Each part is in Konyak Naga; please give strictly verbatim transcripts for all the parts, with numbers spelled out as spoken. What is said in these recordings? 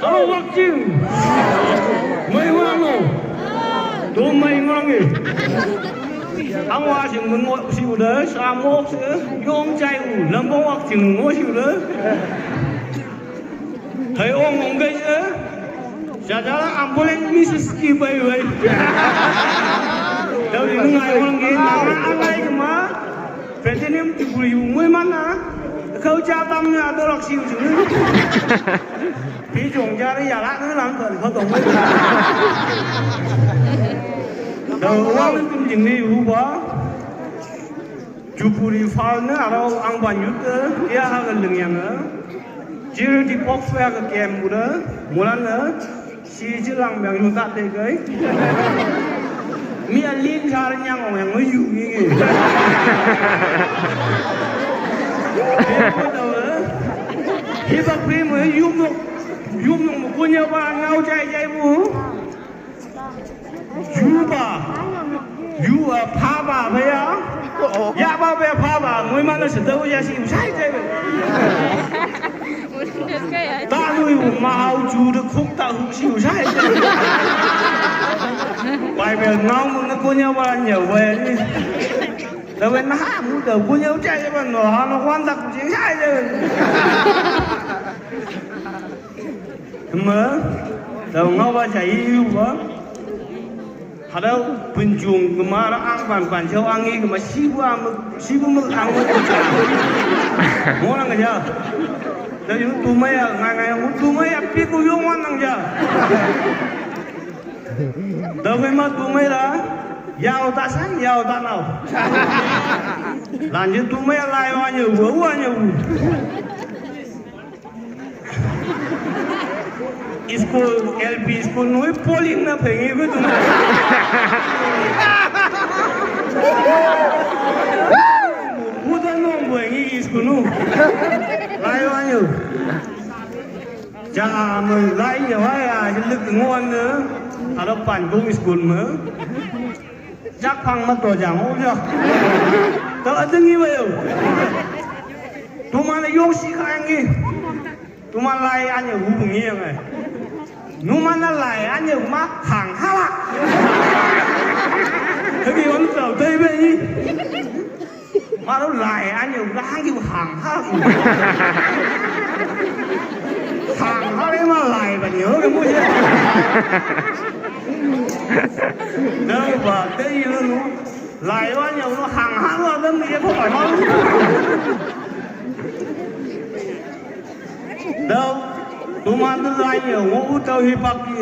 Alo wakching. Mai wano. Do mai ngangi. Ang wa sing mengo si udah samok si yong chai u lambong wakching ngo si udah. Hai ong ong gai eh. Jajala ambulance misis ki bai bai. Dau di ngai ong gai ngai angai kema. Platinum ti buri yu ngui mana. Kau cha tam na do lak siu siu. Pi jong ja ri ya la ngai lang ko ko dong. Dau wa men tum jing ni yu ba. Ju buri fal na aro ang ban yut ya ha ga leng yang. Jiri di pok fa ga kem bu da. Mulan na. Si jilang biang yung tak te kai. Mi a lin sar nyang ong yang yu ngi ngi. Hi bak pi mo yum nok yum nok mo kunya ba ngau jai jai bu. Yu ba. Yu a pha ba ba ya. Ya ba ba pha ba ngui ma na se dau ya si sai jai. Ta lui u ma au chu de khuk ta hu siu sai. Bai bel ngau mu na ko nya wa nya wa ni. Da wen na ha mu da ko nya cha ya ban no ha no wan da ku jing sai de. Ma da ngau wa cha yi yu wa. Hadau punjung kemara ang pan pan jauh angi kema sibu ang sibu mek ang mek. Mo nang ja. Da yung tumai ya ngai ngai yung tumai ya pi ku yung wan nang ja. Da kema tumai da. Yau ta san yau ta nau. Lan je tumai ya lai wan ye wu wan ye wu. School, L P school noi polling na phengi ko tum. Uda no phengi school nu. Lai wa yo. Ja mo lai ya wa ya luk ngon na. Ada pan kong school ma. Jak phang ma to jang o ja. To adeng i wa yo. Tuman yong si ka ngi. Tuman lai anya hu ngi yang ai. Numan na lai anya ma hang hala. Hagi on to dai be ni. Maru lai anya la hang ki hang hala. Hang hala ma lai ba ni ho ke mo ye. Na ba te i lo nu. Lai wa nyau no hang hang wa dam ni ko ma. Dau tuman de lai nyau ngo u tau hi pak ki.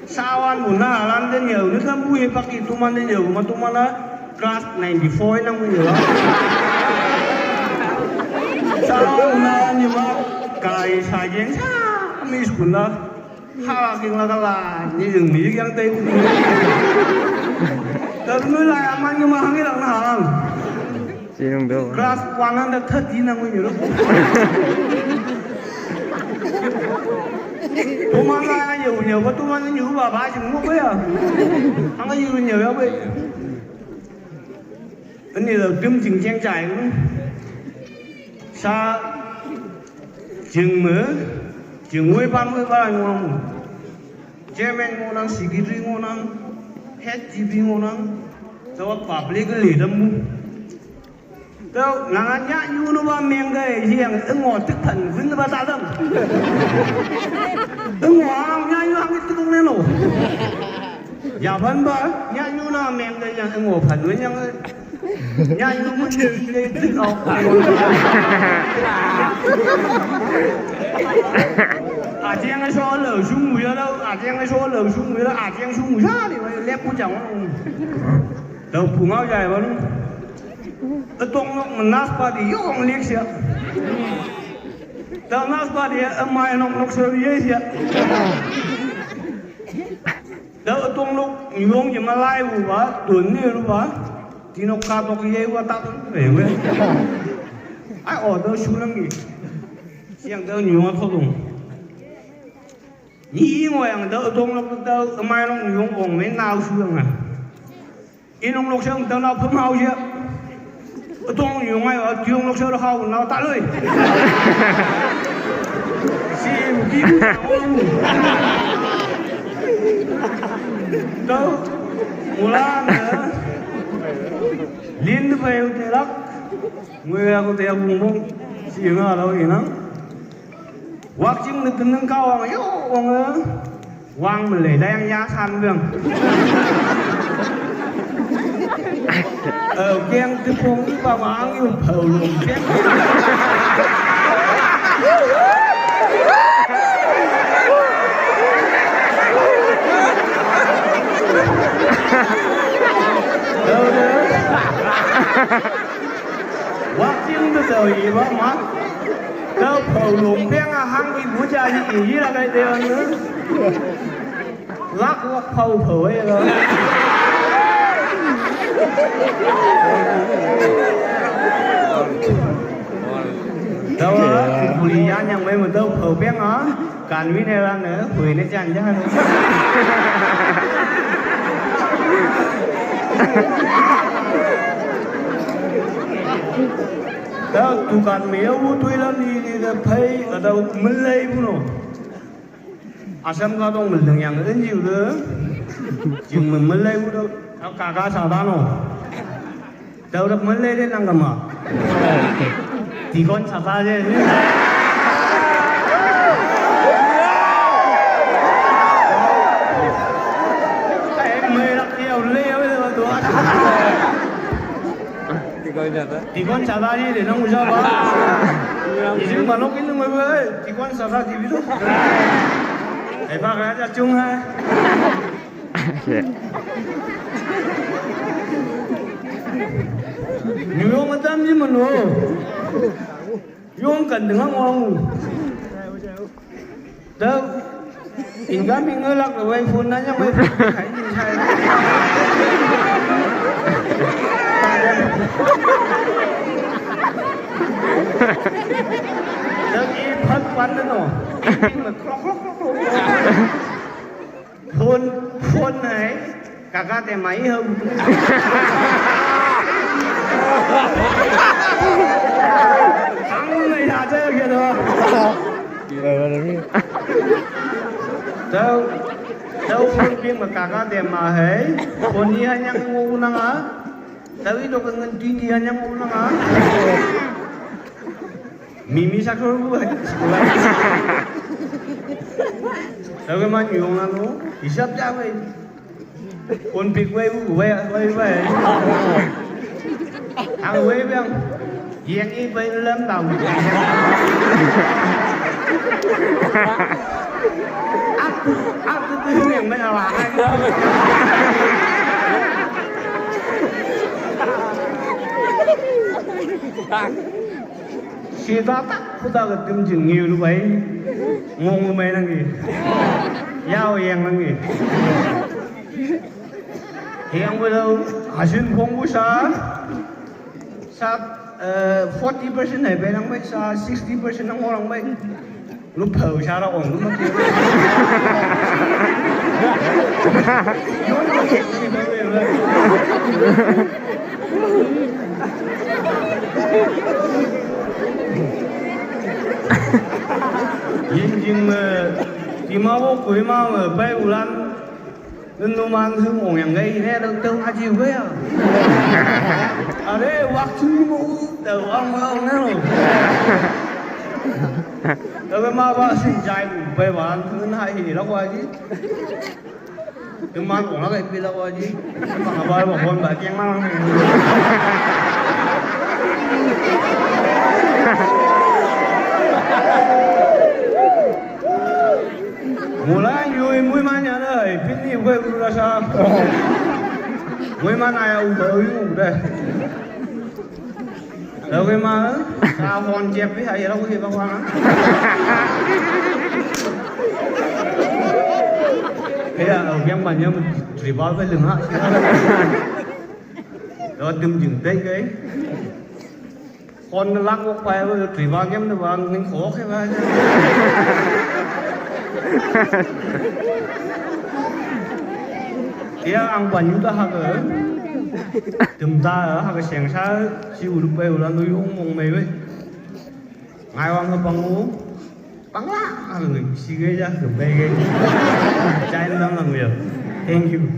Sawan mu na lan de nyau ni tam bu hi pak ki tuman de nyau ma tuman na class ninety four na mu nyau. Sawan mu na ni ma kai sa jen sa mi school na. Hala king la kala ni jing mi yang tai. Tapi nu la aman ni ma hangi la na halam. Sinung do. Class one hundred thirty na ngi ni lo. Tuman la yu ni ba tuman ni ba ba jing mo ba ya. Hang yu ni ya ba. Ani la dim jing jeng jai. Sa Jing me, jing wei ban wei ban ngong. Chairman ngong nang, secretary ngong nang, head G B ngong nang, tawa public le dam mu. Tawa nang anya yu no ba meng ga yang ngo tik phan win ba ta dam. Ngo ang nya yu ang tik ne lo. Ya phan ba nya yu na meng ga yang ngo phan win yang. Nya yu mun ni le tin au. A jiang so lo sung wi lo, a jiang so lo sung wi lo, a jiang sung wi sa ni le pu jang. Lo pu ngau jai ba lu. A tong nok nas pa di yong lik sia. Da nas pa di a mai nok nok so ye sia. Da tong luk nyong je ma lai wu ba, tun ni ru ba. Ti nok ka tok ye wa ta tun we we. Ai o da shu lang ni. Siang da nyong a tho dong. Ni ngo yang da tong luk da mai nok nyong ong me nau shu lang a. Inong lok siya, tang na pamau siya. Tong yung ay, at yung lok siya, hau na taloy. Si Tau, mula na, lin bai u telak, ngui aku te bung bung, si nga lo ina. Wakching na tenang kau ang yo, ang, wang melai, dayang yasan bang. Ơ, keng tepung iba mang yung paulung keng. Ơ, ơ. Wakching tu tau iba mang. Tau paulung keng ahang ibu jadi iji lagai dia ni. Lak wak pau pau eh lo. Tau ah, kuliah yang mai mentau pau peng ah, kan win eh lan eh, hui ne jan jan. Tau tukan mei ah, wu tui lan ni ni de pei, atau melai buno. Asam ka dong meleng yang en jiu de. Jing me melai u de. Ka ka sa da no. Tau de melai de nang kama. Tikon sa da je. Eh, melai lak ya, melai ya, melai tu. Tikon sa da. Tikon sa da ni de nang usa ba. Ijing manok ini mai ba. Tikon sa da di bidu. Eh, ba ka ja chung ha. Ni yo matam ji mano. Yo kan dengan orang. Tau. Inga mi ngelak wai phone nanya wai phone. Kai ni sai. Tau i phat pan no. Ipin ma klok klok klok klok. Phone, phone hai. Kaka te mai ho. Ang ngai ha je ke do. Tau, tau phone ping ma kaka te ma hai. Phone ni ha nyang wo nang a. Tau i do ka ngan ti ni ha nyang wo nang a. Mimi sakor bu hai. Sekolah. Tau ke man yung ano. Isap ja wai. Kun pik wei, wei, wei, wei. Ang wei biang. Yang i bai lam tau. Aku, aku tu yang mai ala. Sita tak puta ke tim jin ngiu lu bai. Ngong lu mai nang ni. Yau yang nang ni. Yang bai lo, asin phong bu sa. Sa, eh, forty percent hai bai nang bai sa, sixty percent nang orang bai. Lu pau sa ra ong lu ma. Yin jing me, ti ma wo kui ma me, bai u lan. Nun nu man hung ong yang gai ne dau tau aji gai a. Are wak chu mo dau ang mo ne lo. Dau ma ba sin jai u bai wan nun hai hi lo wa ji. Nun man ong la gai pi lo wa ji. Ma ba ba hon ba kiang ma ne. Mula yui mui man ya na, pin ni wei u la sa. Mui man ya u ba u de. Lo ke ma, sa hon jep pi ha ya lo ke ba wa na. Ke ya, yang ban ya, tribal ke lưng ha. Lo dim jing dei ke. Kon lak wok pai wa tri ba kem ne wa ngin khok he wa. Tia ang ban yu ta ha ke. Tum ta ha ke seng sa si u lu pai u la nu yong mong mei we. Ngai wang ke pang u. Pangla, ang sige ya ke bege. Chain dam lang yo. Thank you.